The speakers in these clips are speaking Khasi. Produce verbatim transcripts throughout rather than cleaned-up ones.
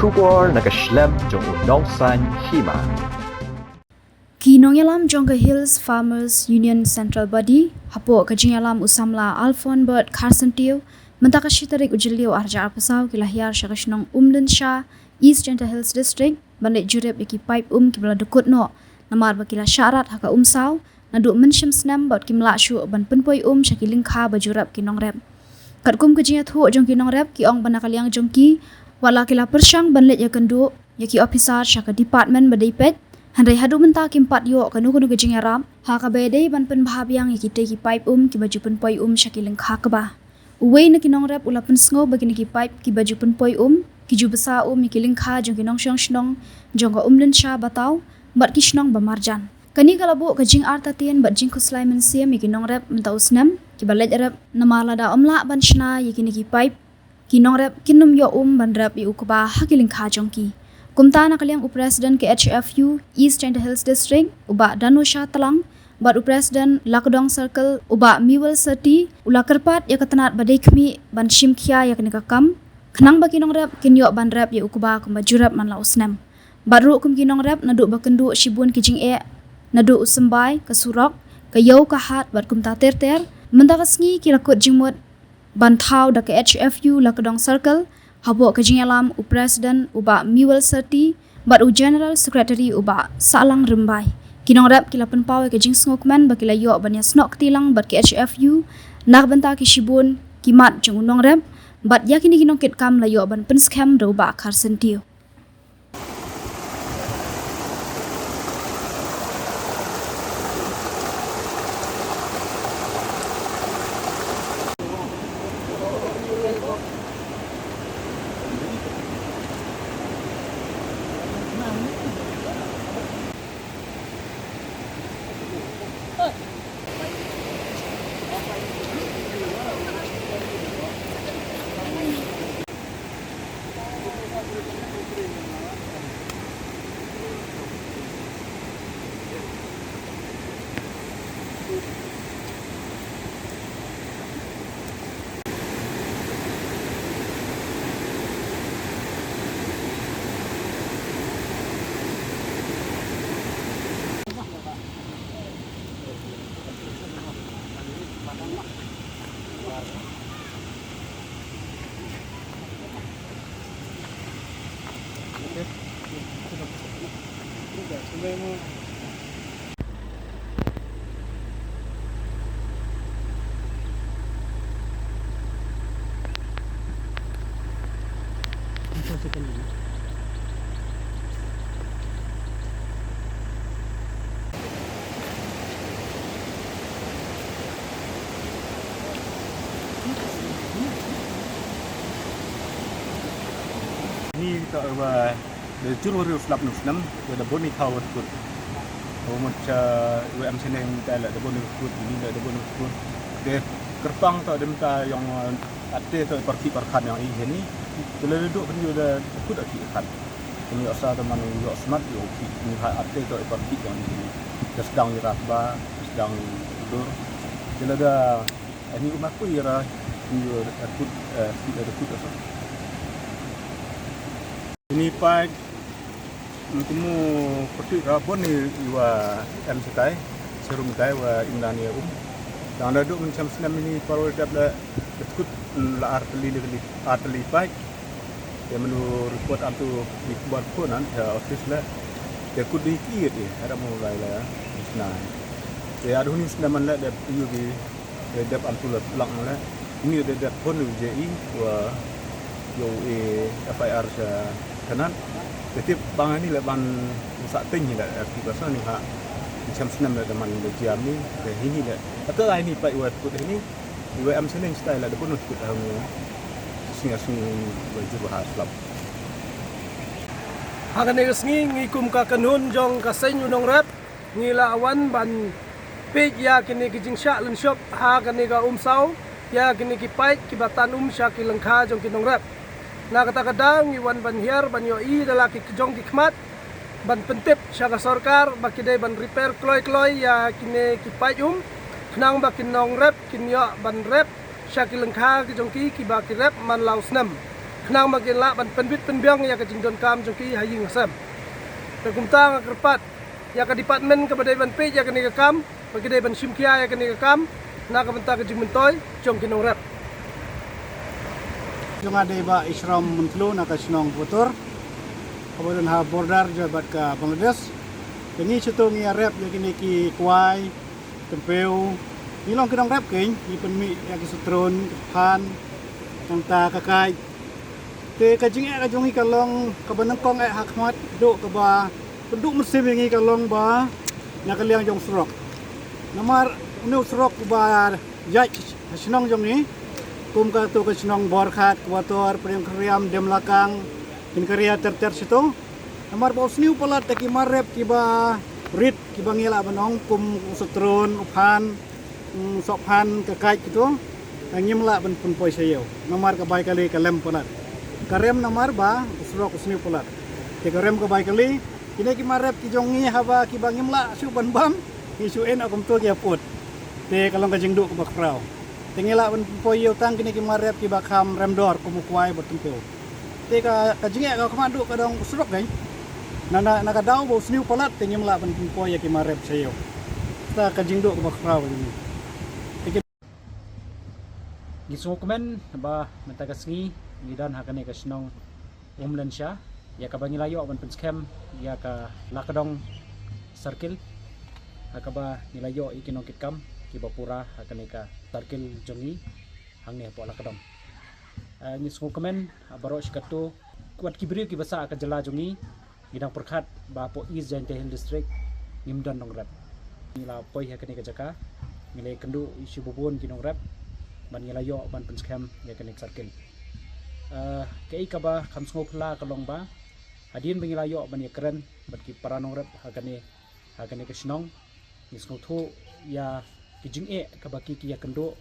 Khubor na ka shlem jong u nongsaiñ hima. Ki nongïalam jong ka Hills Farmers Union Central Body, hapoh ka jingïalam u samla Alphonbert Kharsyntiew, mynta ka shi tarik u Jylliew arhajar arphew saw ki la hiar sha ka shnong Umlynsha, East Jaintia Hills District, ban leit jurip ïa ki paip um kiba la dkut noh, namar ba ki la shah rat ha ka umsaw naduh mynshem snem bad kim lah shuh ban pynpoi um sha ki lyngkha ba ju rep ki nongrep. Katkum ka jingïathuh jong ki nongrep, ki ong ba na ka liang jong ki, wat la ki la pyrshang ban leit ïakynduh ïa ki ophisar sha ka department ba dei peit, hynrei haduh mynta kim pat ïoh kano kano ka jingïarap ha kaba ïadei ban pynbha biang ïa kitei ki paip um kiba ju pynpoi um sha ki lyngkha kba. Uwei na ki nongrep u la pynsngew ba kine ki paip kiba ju pynpoi um ki ju bsa um ïa ki lyngkha jong ki nongshong shnong jong ka Umlynsha Bataw bad ki shnong ba marjan. Kane ka la buh ka jingartatien bad jingkhuslai mynsiem ïa ki nongrep mynta u snem kiba leit rep, namar lada ym lah ban shna ïa kine ki paip, ki nongrep kin ym ïoh um ban rep ïa u kba ha ki lyngkha jong ki. Kumta na ka liang u President ka H F U East Jaintia Hills District, u Bah Danosha Tlang, bad u President Lakdong Circle, u Bah Miwel Seti, u la kyrpad ïa ka tnat ba dei khmih ban shim khia ïa kane ka kam, khnang ba ki nongrep kin ïoh ban rep ïa u kba kumba ju rep man la u snem. Bad ruh kum ki nongrep naduh ba kynduh shibun ki jingeh naduh u symbai, ka surok, ka ïew ka hat bad kumta ter ter, mynta ka sngi ki la kut jingmut ban thaw da ka H F U Lakdong Circle, hapoh ka jingïalam u President u Bah Miwel Seti bad u General Secretary u Bah Sahlang Rymbai. Ki nongrep ki la pynpaw ïa ka jingsngewkmen ba ki la ïoh ban ïasnoh kti lang bad ka H F U na ka bynta ki shibun ki mat jong u nongrep, bad ïa kine ki nongkitkam la ïoh ban pynskhem da u Bah Kharsyntiew. Ni to ba de jur wari slap nu snam de da boni thaw wat kut. Ko mut cha wa am seneng ta la da boni kut ni la da boni kut. De kerpang to dem ta yong ate to parti parkhan yong i heni. De la duk kan yu da kut aki khan. Kami asa teman yu smat yu ki ni ha ate to parti yong i heni. Da sedang yu rat ba sedang dur. De la da Ani uma ku ira nyu da kut eh, da kut asa. Ini pa kumu koti rabon ni iwa em sekai serum kai wa indani um. Dang da duk mencam senam ini parwal dap la kut la arteli li arteli pa. Ya menu report antu di kubar kunan ya office la. Ya kut di kiet ya ada mulai la. Nah. Ya ada ni senam la da iu di Dep am tu la lang le. Ni de dep phone ni je i wa yo e F I R sa kanan. Te tip bang ni le ban sa teng ni le ki ka sa ni ha. Cham snam le man le jiam ni le hi ni le. Ata ai ni pa iwa kut ni. Iwa am sene style le de pun kut ha ni. Singa sung wa ju ha slap. Ha kane ka sngi ngi kum ka kanun jong ka seng u nongrep. Ngi la wan ban peit ïa kine ki jingshah lynshop ha kane ka umsaw ïa kine ki paip kiba tan um sha ki lyngkha jong ki nongrep. Na kata ka daw ngi wan ban hiar ban ïohi da la ki jong ki khmat ban pyntip sha ka sorkar ba ki dei ban repair kloi kloi ïa kine ki paip um khnang ba ki nongrep kin ïoh ban rep sha ki lyngkha ki jong ki kiba ki rep man la u snem. khnang ba kin lah ban pynbit pynbiang ïa ka jingdonkam jong ki ha ïing ha sem. Te kumta nga kyrpad ïa ka department kaba dei ban peit ïa kane ka kam ba ki dei ban shim khia ïa kane ka kam na ka bynta ka jingmyntoi jong ki nongrep. Jong nga dei Bah Ishram Myntlu na ka shnong Butur kaba don ha border jong bad ka Bangladesh. Te ngi shuh to ngi ïa rep ïa kine ki kwai, tympiew. Ngi long ki nongrep kein, ngi pynmih ïa ki sohtrun, ki phan, nangta ka kait. Te ka jingeh ka jong ngi ka long kaba nyngkong eh ha khmat duh kaba pynduh mynsiem ïa ngi ka long ba na ka liang jong surok. Namar une u surok uba ïaid ha shnong jong ngi, kum kato ka shnong Borkhat, Kwator, Pdeng Khriam, Demlakang, Pynkaria ter ter shuh to. Namar ba u sniew palat te ki mar rep kiba rit kiba ngi lah ban ong kum u sohtrun, u phan, mm, sohphan, ka kait kito, ngim lah ban pynpoi sha ïew. Namar ka bai kali ka lem palat. Ka rem namar ba u surok u sniew palat. Te ka rem ka bai kali, kine ki mar rep ki jong ngi haba kiba ngim lah shuh ban bam, ngi shu en ïa kumto ki ïa put. Te ka long ka jingduh kaba khraw. Te ngi lah ban pynpoi ïew tang kine ki mar rep kiba kham rem dor kum u kwai bad tympiew. Te ka, ka jingeh ka khmat duh ka dang u surok kein. Na, na, na ka daw ba u sniew palat te ngim lah ban pynpoi ïa ki mar rep sha ïew. Te ka jingduh kaba khraw ka jong ngi. Te ki- Ngi sngewkmen ba mynta ka sngi ngi don ha kane ka shnong Umlensha ïa kaba ngi la ïoh ban pynskhem ïa ka Lakdong Circle, ha kaba ngi la ïoh ïa ki nongkitkam kiba pura ha kane ka circle jong ngi hangne hapoh Lakdong. Eh, ngi sngewkmen, ah, baroh shi katto, wat ki briew kiba sah ha ka jylla jong ngi, ngi dang pyrkhat ba hapoh East Jaintia Hills District ngim don nongrep. Ngi la poi ha kane ka jaka, ngi la ïakynduh ïa shibun ki nongrep, ban ngi la ïoh ban pynskhem ïa kane ka circle. Eh, kaei kaba kham sngewphylla ka long ba hadien ba ngi la ïoh ban ïakren bad ki para nongrep ha kane ha kane ka shnong, ngi sngewthuh ïa ki jingeh kaba ki, ki ïakynduh.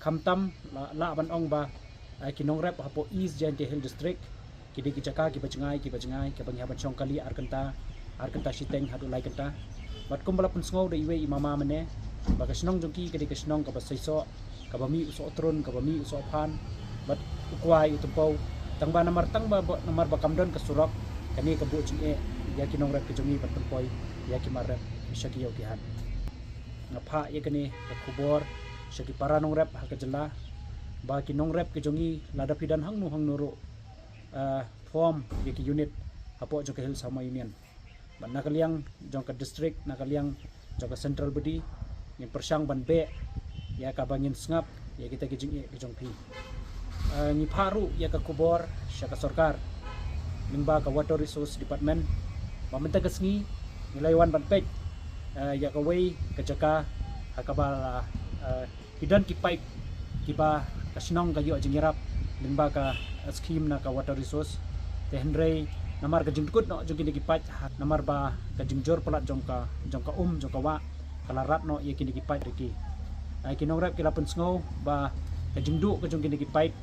Khamtam lah, lah ban ong ba, eh, ki nongrep hapoh East Jaintia Hills District ki dei ki jaka kiba jngai, kiba jngai, kaba ngi hap ban shong kali ar kynta, ar kynta shiteng haduh lai kynta. Bad kumba la pynsngew da iwei i mama mynne ba ka shnong jong ki ka dei ka shnong kaba seisoh, kaba mih u sohtrun, kaba mih u sohphan bad u kwai u tympiew. Tang ba namar, tang ba, ba, namar ba kam don ka surok, kane ka buh jingeh ïa ki nongrep ki jong ngi ban pynpoi ïa ki mar rep sha ki ïew ki hat. Nga phah ïa kane ka khubor sha ki para nongrep ha ka jylla ba ki nongrep ki jong ngi lada phi don hangno hangno ruh, eh, form ïa ki unit hapoh jong ka Hill Sawma Union. Bad na ka liang jong ka district, na ka liang jong ka central body, ngin pyrshang ban beh ïa kaba ngin sngap ïa kita ki jingeh ki jong phi. Eh, ngi phah ruh ïa ka khubor sha ka sorkar lyngba ka Water Resource Department ba mynta ka sngi ngi la wan ban peit, eh, ïa kawei ka jaka ha kaba la, eh, ki don ki paip kiba ka shnong ka ïoh jingïarap lyngba ka, eh, skhim na ka Water Resource. Te hynrei namar ka jingdkut noh jong kine ki paip, namar ba ka jingjur palat jong ka, jong ka um, jong ka wah, ka la rat noh ïa kine ki paip ïa ki. Eh, ki nongrep ki la pynsngew ba ka jingduh ka jong kine ki paip,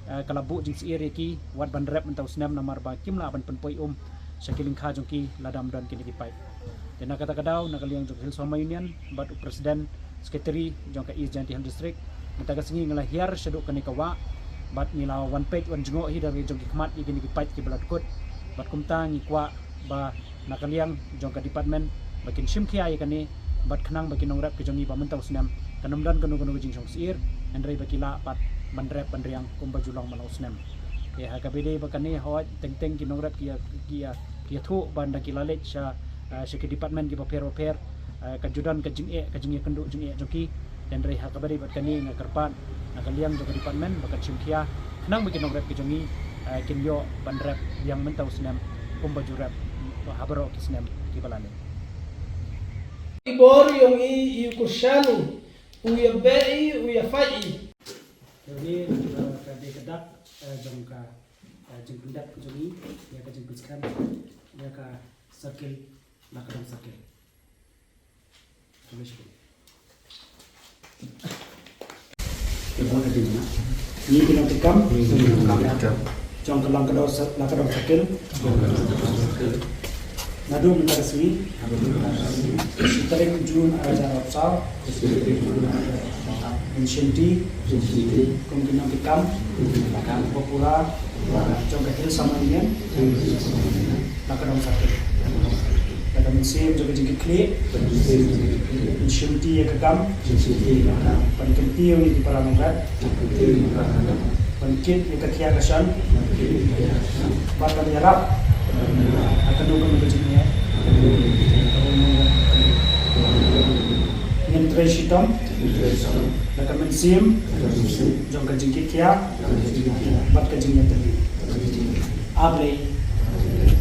eh, ka la buh jingsyier ïa ki wat ban rep mynta u snem namar ba kim lah ban pynpoi um sha ki lyngkha jong ki lada ym don kine ki paip. Te na kata ka daw, na ka liang jong ka Hill Sawma Union bad u president secretary jong ka East Jaintia Hills District, mynta ka sngi ngi la hiar shaduh kane ka wah bad ngi la wan peit, wan jngoh hi da ka jong ki khmat ïa kine ki paip kiba la dkut. Bad kumta ngi kwah ba na ka liang jong ka department ba kin shim khia ïa kane bad khnang ba ki nongrep ki jong ngi ba mynta u snem kan ym don kano kano ka jingshong syier, hynrei ba ki lah pat ban rep ban riang kumba ju long man la u snem. Te ha kaba ïadei bad kane, hooid, teng teng ki nongrep ki ïa, ki ïa, ki ïathuh ban da ki la leit sha, eh, sha ki department kiba pher bapher, eh, ka ju don ka jingeh, ka jingïakynduh jingeh jong ki. Hynrei ha kaba ïadei bad kane nga kyrpad na ka liang jong ka department ba kan shim khia khnang ba ki nongrep ki jong ngi, eh, kin ïoh ban rep biang mynta u snem kumba ju rep ha baroh ki snem kiba la leit. I bor ïong i, i u kyrshan i, u ïabeh i, u ïafaid i. Te une, eh, ka dei ka dak, eh, jong ka, eh, jingpyndep jong i ïa ka jingpynskhem ïa ka circle, Lakdong Circle. Khublei shibun. Ngi ki nongkitkam jong ka Lakdong Cir-, Lakdong Circle. Naduh mynta ka sngi, shi tarik Jun arhajar arphew saw, ngin shimti kum ki nongkitkam ba pura jong ka Hill Summer Union na ka Dong Sarkit. Da ka mynsiem jong ka jingkitkhlieh, ngin shimti ïa ka kam ban kyntiew ïa ki para nongret, ban kit ïa ka khia ka shan, bad ban ïarap ha kano kano ka jingeh. Ngin trei shitom da ka mynsiem jong ka jingkitkhia bad ka jingïatylli. A Blei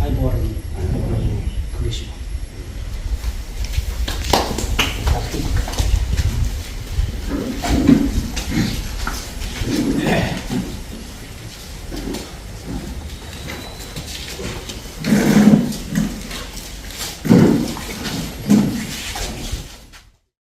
ai bor. Khublei shibun.